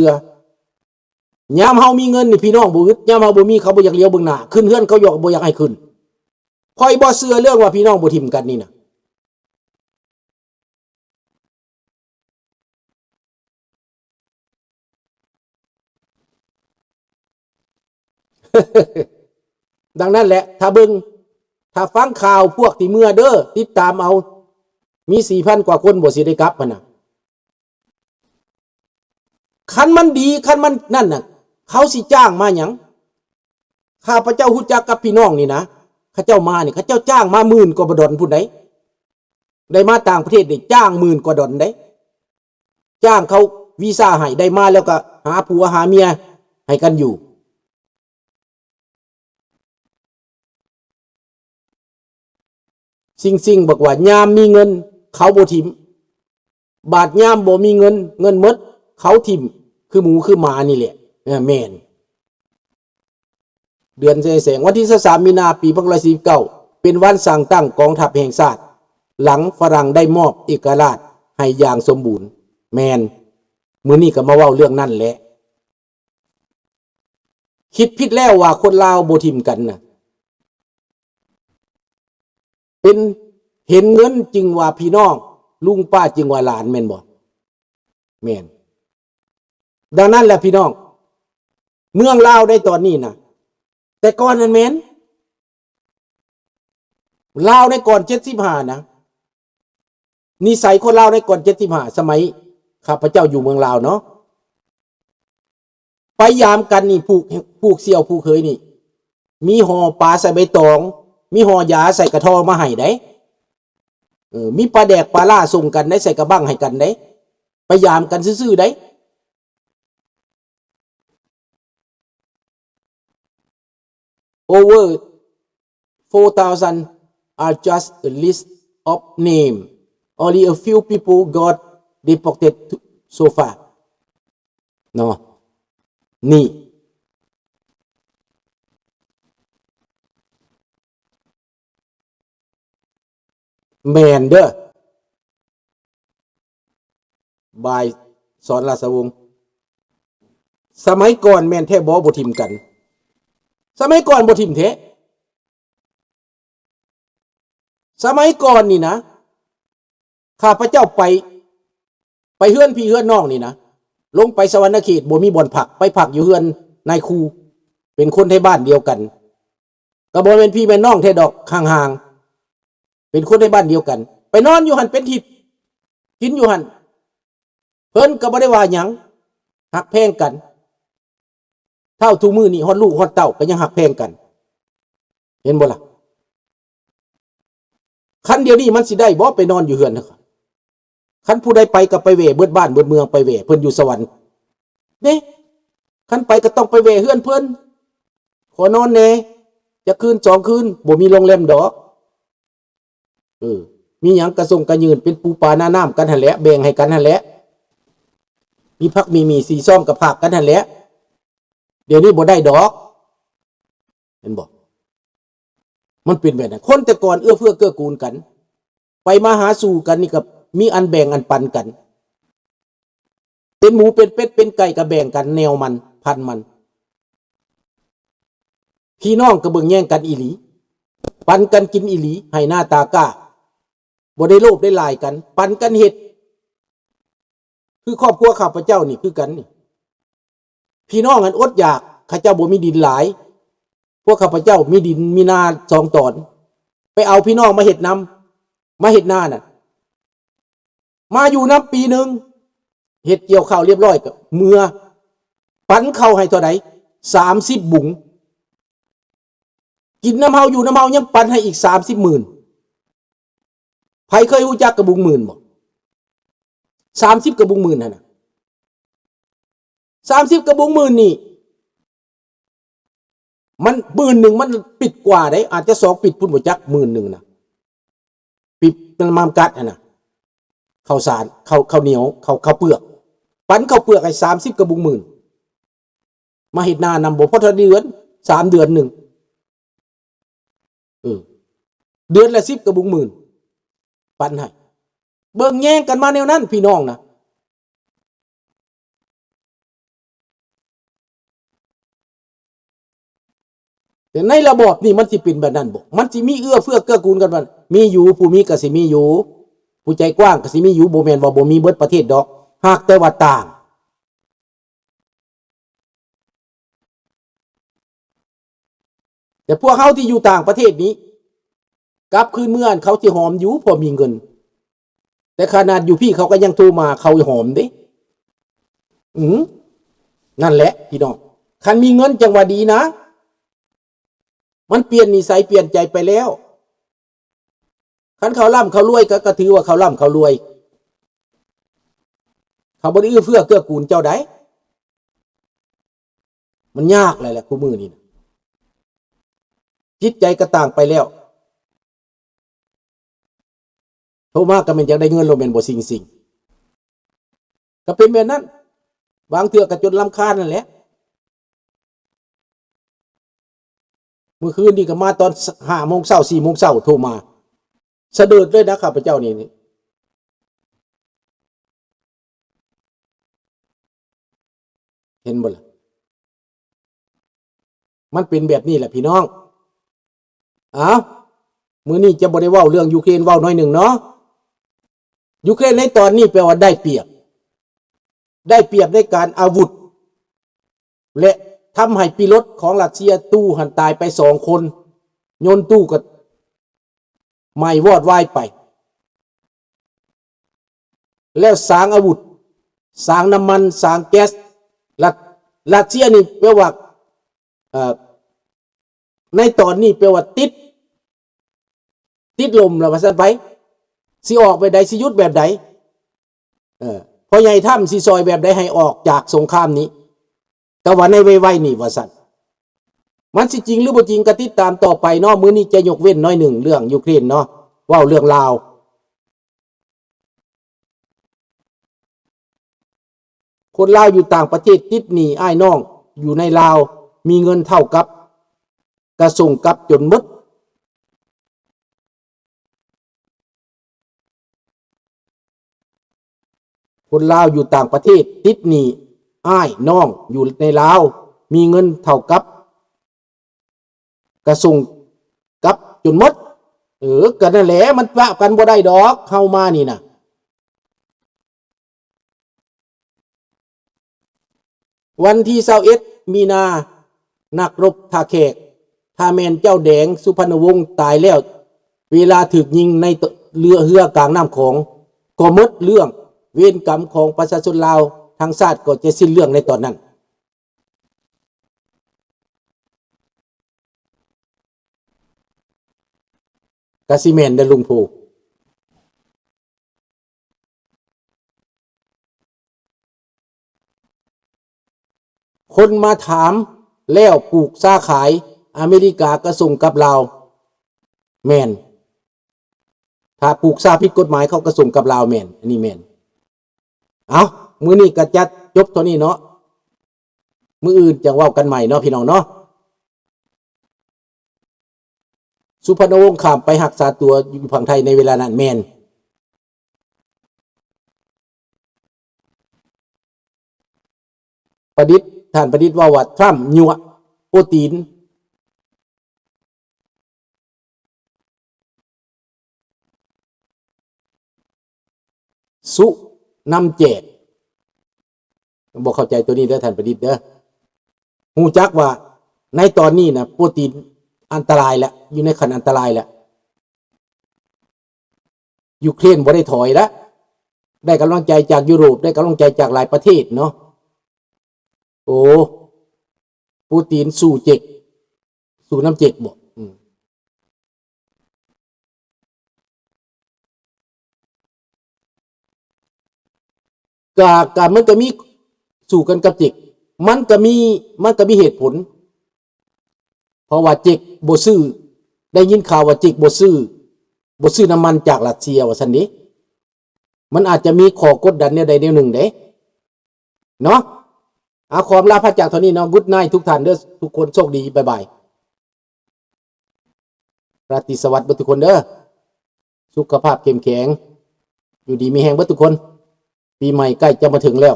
ື່ອ. ຍາມເຮົາມີເງິນນີ້ ພີ່ນ້ອງບໍ່ອຶດ, ຍາມເຮົາບໍ່ມີ ເຂົາບໍ່ຢາກຫຼຽວເບິ່ງໜ້າ, ຂຶ້ນເຮືອນເຂົາກໍບໍ່ຢາກໃຫ້ຂຶ້ນ. ຂ້ອຍບໍ່ເຊື່ອເລື່ອງວ່າພີ່ນ້ອງບໍ່ຖິ້ມກັນນີ້ນະ. ດັ່ງນັ້ນແຫຼະ ຖ້າເບິ່ງ ຖ້າຟັງຂ່າວພວກທີ່ເມືອເດີ ຕິດຕາມເອົາ ມີສີ່ພັນກວ່າຄົນບໍ່ ຊິໄດ້ກັບຫັ້ນນະ. ຄັນມັນດີ ຄັນມັນນັ້ນນະ ເຂົາຊິຈ້າງມາຫຍັງ? ຂ້າພະເຈົ້າຮູ້ຈັກກັບພີ່ນ້ອງນີ້ນະ ເຂົາເຈົ້າມານີ້ ເຂົາເຈົ້າຈ້າງມາໝື່ນກວ່າບາດອນພຸ້ນໃດ໋. ໄດ້ມາຕ່າງປະເທດນີ້ ຈ້າງໝື່ນກວ່າດອນໃດ໋. ຈ້າງເຂົາວີຊາໃຫ້ ໄດ້ມາແລ້ວກໍຫາຜົວຫາເມຍໃຫ້ກັນຢູ່. ຊິງໆ ບອກວ່າຍາມມີເງິນເຂົາບໍ່ຖິ້ມ, ບາດຍາມບໍ່ມີເງິນ ເງິນໝົດເຂົາຖິ້ມ ຄືໝູຄືໝານີ້ແຫຼະ. ເອີ ແມ່ນ. ເດືອນແສງ ວັນທີຊາວສາມ ມີນາ ປີພັນເກົ້າຮ້ອຍສີ່ສິບເກົ້າ ເປັນວັນສ້າງຕັ້ງກອງທັບແຫ່ງຊາດ ຫຼັງຝຣັ່ງໄດ້ມອບເອກະລາດໃຫ້ຢ່າງສົມບູນ. ແມ່ນ. ມື້ນີ້ກໍມາເວົ້າເລື່ອງນັ້ນແຫຼະ. ຄິດຜິດແລ້ວວ່າຄົນລາວບໍ່ຖິ້ມກັນນະ. ເປັນ ເຫັນເງິນຈຶ່ງວ່າພີ່ນ້ອງ, ລຸງປ້າຈຶ່ງວ່າຫຼານ, ແມ່ນບໍ່? ແມ່ນ. ດັ່ງນັ້ນແຫຼະພີ່ນ້ອງ, ເມືອງລາວໃນຕອນນີ້ນະ, ແຕ່ກ່ອນນັ້ນແມ່ນ ລາວໃນກ່ອນເຈັດສິບຫ້ານະ, ນິໄສຄົນລາວໃນກ່ອນເຈັດສິບຫ້າ ສະໄໝຂ້າພະເຈົ້າຢູ່ເມືອງລາວເນາະ, ໄປຢາມກັນນີ້ ຜູກ ຜູກສ່ຽວຜູກເຂີຍນີ້ ມີຫໍ່ປາໃສ່ໃບຕອງ, ມີຫໍ່ຢາໃສ່ກະທໍມາໃຫ້ໃດ໋. ເອີ ມີປາແດກປາລ້າສົ່ງກັນໄດ໋, ໃສ່ກະບັ້ງໃຫ້ກັນໄດ໋, ໄປຢາມກັນຊື່ໆໄດ໋. Over four thousand are just a list of name. Only a few people got deported to, so far. ເນາະ ນີ້ ແມ່ນເດີ ບ່າຍສອນລາຊະວົງ. ສະໄໝກ່ອນແມ່ນແທ້ບໍ່ ບໍ່ຖິ້ມກັນ? ສະໄໝກ່ອນບໍ່ຖິ້ມແທ້. ສະໄໝກ່ອນນີ້ນະ ຂ້າພະເຈົ້າໄປ ໄປເຮືອນພີ່ເຮືອນນ້ອງນີ້ນະ, ລົງໄປສະຫວັນນະເຂດ ບໍ່ມີບ່ອນພັກ, ໄປພັກຢູ່ເຮືອນນາຍຄູ, ເປັນຄົນໄທບ້ານດຽວກັນ, ກໍບໍ່ແມ່ນພີ່ແມ່ນນ້ອງແທ້ດອກ, ຫ່າງໆ ເປັນຄົນໃນບ້ານດຽວກັນ, ໄປນອນຢູ່ຫັ້ນເປັນທິດ, ກິນຢູ່ຫັ້ນ, ເພິ່ນກໍບໍ່ໄດ້ວ່າຫຍັງ, ຮັກແພງກັນ. ເທົ່າທຸກມື້ນີ້ ຮອດລູກຮອດເຕົ້າກໍຍັງຮັກແພງກັນ, ເຫັນບໍ່ລະ? ຄັນດຽວນີ້ມັນຊິໄດ້ບໍ່ ໄປນອນຢູ່ເຮືອນ? ຄັນຜູ້ໃດໄປກໍໄປແວ່ເບິດບ້ານເບິດເມືອງ, ໄປແວ່ເພິ່ນຢູ່ສະຫວັນເດ້. ຄັນໄປກໍຕ້ອງໄປແວ່ເຮືອນເພິ່ນ, ຂໍນອນແດ່ຈັກຄືນສອງຄືນ, ບໍ່ມີໂຮງແຮມດອກ. ເອີ ມີຫຍັງກະສົ່ງກະຍື່ນ ເປັນປູປາໜ້ານ້ຳກັນຫັ້ນແຫຼະ, ແບ່ງໃຫ້ກັນຫັ້ນແຫຼະ. ມີຜັກມີໝີ່ສີ່ຊອມກະຝາກກັນຫັ້ນແຫຼະ. ດຽວນີ້ບໍ່ໄດ້ດອກ, ເຫັນບໍ່? ມັນເປັນແບບນັ້ນ. ຄົນແຕ່ກ່ອນເອື້ອເຟື້ອເກື້ອກູນກັນ, ໄປມາຫາສູ່ກັນນີ້ກໍມີອັນແບ່ງອັນປັນກັນ. ເປັນໝູເປັນເປັດເປັນໄກ່ກໍແບ່ງກັນແນວມັນພັນມັນ. ພີ່ນ້ອງກໍເບິ່ງແຍງກັນອີ່ຫຼີ, ປັນກັນກິນອີ່ຫຼີ, ໄຮ່ນາຕາກ້າ, ບໍ່ໄດ້ໂລບໄດ້ຫຼາຍກັນ, ປັນກັນເຮັດ. ຄືຄອບຄົວຂ້າພະເຈົ້ານີ້ຄືກັນນີ້, ພີ່ນ້ອງອັນອົດຢາກ, ເຂົາເຈົ້າບໍ່ມີດິນຫຼາຍ, ພວກຂ້າພະເຈົ້າມີດິນມີນາສອງຕອນ, ໄປເອົາພີ່ນ້ອງມາເຮັດນຳ, ມາເຮັດນານະ. ມາຢູ່ນຳປີໜຶ່ງ, ເຮັດກ່ຽວເຂົ້າລຽບຮ້ອຍກໍເມືອ, ປັນເຂົ້າໃຫ້ເທົ່າໃດ? ສາມສິບບຸງ. ກິນນຳເຮົາ ຢູ່ນຳເຮົາ ຍັງປັນໃຫ້ອີກສາມສິບໝື່ນ. ໃຜເຄີຍຮູ້ຈັກກະບຸງໝື່ນບໍ່? ສາມສິບກະບຸງໝື່ນຫັ້ນນະ, ສາມສິບກະບຸງໝື່ນນີ້ ມັນ ໝື່ນໜຶ່ງມັນປິດກວ່າເດ້, ອາດຈະສອງປິດພຸ້ນບໍ່ຈັກ, ໝື່ນໜຶ່ງນະ, ປິດນ້ຳມັນກັດຫັ້ນນະ, ເຂົ້າສານ, ເຂົ້າ ເຂົ້າໜຽວ, ເຂົ້າ ເຂົ້າເປືອກ, ປັນເຂົ້າເປືອກໃຫ້ສາມສິບກະບຸງໝື່ນ. ມາເຮັດນານຳ ບໍ່ພໍເທົ່າເດືອນ, ສາມເດືອນໜຶ່ງ, ເອີ ເດືອນລະສິບກະບຸງໝື່ນ ປັນໃຫ້. ເບິ່ງແຍງກັນມາແນວນັ້ນ ພີ່ນ້ອງນະ. ແຕ່ໃນລະບອບນີ້ມັນຊິເປັນແບບນັ້ນບໍ່? ມັນຊິມີເອື້ອເຟື້ອເກື້ອກູນກັນບໍ່? ມີຢູ່, ຜູ້ມີກໍຊິມີຢູ່, ຜູ້ໃຈກວ້າງກໍຊິມີຢູ່, ບໍ່ແມ່ນວ່າບໍ່ມີເບິດປະເທດດອກ, ຫາກແຕ່ວ່າຕ່າງ. ແຕ່ພວກເຮົາທີ່ຢູ່ຕ່າງປະເທດນີ້ ກັບຄືນເມືອຫັ້ນ ເຂົາຊິຫອມຢູ່ ພໍມີເງິນ, ແຕ່ຂະໜາດຢູ່ພີ້ເຂົາກໍຍັງໂທມາ ເຂົາຫອມເດ້. ອືມ ນັ້ນແຫຼະພີ່ນ້ອງ, ຄັນມີເງິນຈັ່ງວ່າດີນະ, ມັນປ່ຽນນິໄສປ່ຽນໃຈໄປແລ້ວ. ຄັນເຂົາລ່ຳເຂົາລວຍ ກໍ ກໍຖືວ່າເຂົາລ່ຳເຂົາລວຍ, ເຂົາບໍ່ໄດ້ເອື້ອເຟື້ອເກື້ອກູນເຈົ້າໃດ. ມັນຍາກແລ້ວແຫຼະ ຄູ່ມື້ນີ້ນະ, ຈິດໃຈກໍຕ່າງໄປແລ້ວ. ໂທມາກໍແມ່ນຢາກໄດ້ເງິນໂລດແມ່ນບໍ່ ຊິງໆ? ກໍເປັນແບບນັ້ນ, ບາງເທື່ອກໍຈົນລຳຄານນັ້ນແຫຼະ. ມື້ຄືນນີ້ກໍມາຕອນຫ້າໂມງເຊົ້າ ສີ່ໂມງເຊົ້າ ໂທມາ ສະເດີດເລີຍນະ ຂ້າພະເຈົ້ານີ້. ເຫັນບໍ່ລະ? ມັນເປັນແບບນີ້ແຫຼະພີ່ນ້ອງ. ເອົ້າ, ມື້ນີ້ຈະບໍ່ໄດ້ເວົ້າເລື່ອງຢູເຄຣນ, ເວົ້າໜ້ອຍໜຶ່ງເນາະ. ຢູເຄຣນໃນຕອນນີ້ແປວ່າໄດ້ປຽບ, ໄດ້ປຽບໃນການອາວຸດ ແລະ ທຳໃຫ້ປີລົດຂອງຣັດເຊຍຕູ້ຫັ້ນຕາຍໄປສອງຄົນ, ຍົນຕູ້ກໍໄໝ້ວອດວາຍໄປ. ແລ້ວສາງອາວຸດ, ສາງນ້ຳມັນ, ສາງແກັສ, ຣັດ ຣັດເຊຍນີ້ແປວ່າ ເອີ ໃນຕອນນີ້ແປວ່າຕິດ ຕິດລົມແລ້ວວ່າຊັ້ນໄປ, ຊິອອກແບບໃດ, ຊິຢຸດແບບໃດ? ເອີ ພໍ່ໃຫຍ່ທຳຊິຊ່ອຍແບບໃດໃຫ້ອອກຈາກສົງຄາມນີ້? ແຕ່ວ່າໃນໄວໆນີ້ວ່າຊັ້ນ. ມັນຊິຈິງຫຼືບໍ່ຈິງກໍຕິດຕາມຕໍ່ໄປເນາະ. ມື້ນີ້ຈະຍົກເວັ້ນໜ້ອຍໜຶ່ງເລື່ອງຢູເຄຣນເນາະ, ເວົ້າເລື່ອງລາວ. ຄົນລາວຢູ່ຕ່າງປະເທດຕິດໜີ້ອ້າຍນ້ອງຢູ່ໃນລາວ, ມີເງິນເທົ່າກັບກະສົ່ງກັບຈົນໝົດ. ຄົນລາວຢູ່ຕ່າງປະເທດຕິດໜີ້ອ້າຍນ້ອງຢູ່ໃນລາວ, ມີເງິນເທົ່າກັບກະສົ່ງກັບຈົນໝົດ. ເອີ ກະນັ້ນແຫຼະ, ມັນປະກັນບໍ່ໄດ້ດອກ, ເຮົາມານີ້ນະ. ວັນທີຊາວເອັດ ມີນາ, ນັກລົບທ່າແຂກ, ຖ້າແມ່ນເຈົ້າແດງ ສຸພັນນະວົງ ຕາຍແລ້ວ ເວລາຖືກຍິງໃນເຮືອ ເຮືອກາງນ້ຳຂອງ ກໍໝົດເລື່ອງ, ເວນກຳຂອງປະຊາຊົນລາວທັງຊາດກໍຈະສິ້ນເລື່ອງໃນຕອນນັ້ນ. ກະຊິແມ່ນເດ້ລຸງພູ. ຄົນມາຖາມແລ້ວປູກຊາຂາຍ, ອາເມລິກາກະສົ່ງກັບລາວ. ແມ່ນ. ຖ້າປູກຊາຜິດກົດໝາຍເຂົາກະສົ່ງກັບລາວ. ແມ່ນ. ອັນນີ້ແມ່ນ. ເອົ້າ, ມື້ນີ້ກະຈັດຈົບເທົ່ານີ້ເນາະ. ມື້ອື່ນຈັ່ງເວົ້າກັນໃໝ່ເນາະ ພີ່ນ້ອງເນາະ. ສຸພັນນະວົງຂ້າມໄປຮັກສາຕົວຢູ່ຝັ່ງໄທໃນເວລານັ້ນ. ແມ່ນ. ປະດິດ, ທ່ານປະດິດເວົ້າວ່າ ທຣຳຍົວະໂປຕີນ ສຸນຳແຈກ. ບໍ່ເຂົ້າໃຈໂຕນີ້ເດີທ່ານປະດິດເດີ. ຮູ້ຈັກວ່າໃນຕອນນີ້ນະ ໂປຕີນອັນຕະລາຍແລ້ວ, ຢູ່ໃນຂັ້ນອັນຕະລາຍແລ້ວ. ຢູເຄຣນບໍ່ໄດ້ຖອຍລະ, ໄດ້ກຳລັງໃຈຈາກຢູໂຣບ, ໄດ້ກຳລັງໃຈຈາກຫຼາຍປະເທດເນາະ. ໂອ້ ປູຕິນສູ້ເຈັກ, ສູ້ນຳເຈັກບໍ? ອືມ. ກະ ກະມັນກະມີສູ້ກັນກັບເຈັກ, ມັນກະມີ ມັນກະມີເຫດຜົນ. ເພາະວ່າເຈັກບໍ່ຊື້, ໄດ້ຍິນຂ່າວວ່າເຈັກບໍ່ຊື້, ບໍ່ຊື້ນ້ຳມັນຈາກຣັດເຊຍວ່າຊັ້ນເດ. ມັນອາດຈະມີຂໍ້ກົດດັນແນວໃດແນວໜຶ່ງເດ ເນາະ. ອາ ຂໍອຳລາພາຈາກເທົ່ານີ້ເນາະ. Good night ທຸກທ່ານເດີ, ທຸກຄົນໂຊກດີ, ບາຍບາຍ. ລາຕີສະຫວັດເບິດທຸກຄົນເດີ, ສຸຂະພາບເຂັ້ມແຂງ, ຢູ່ດີມີແຮງເບິດທຸກຄົນ. ປີໃໝ່ໃກ້ຈະມາເຖິງແລ້ວ.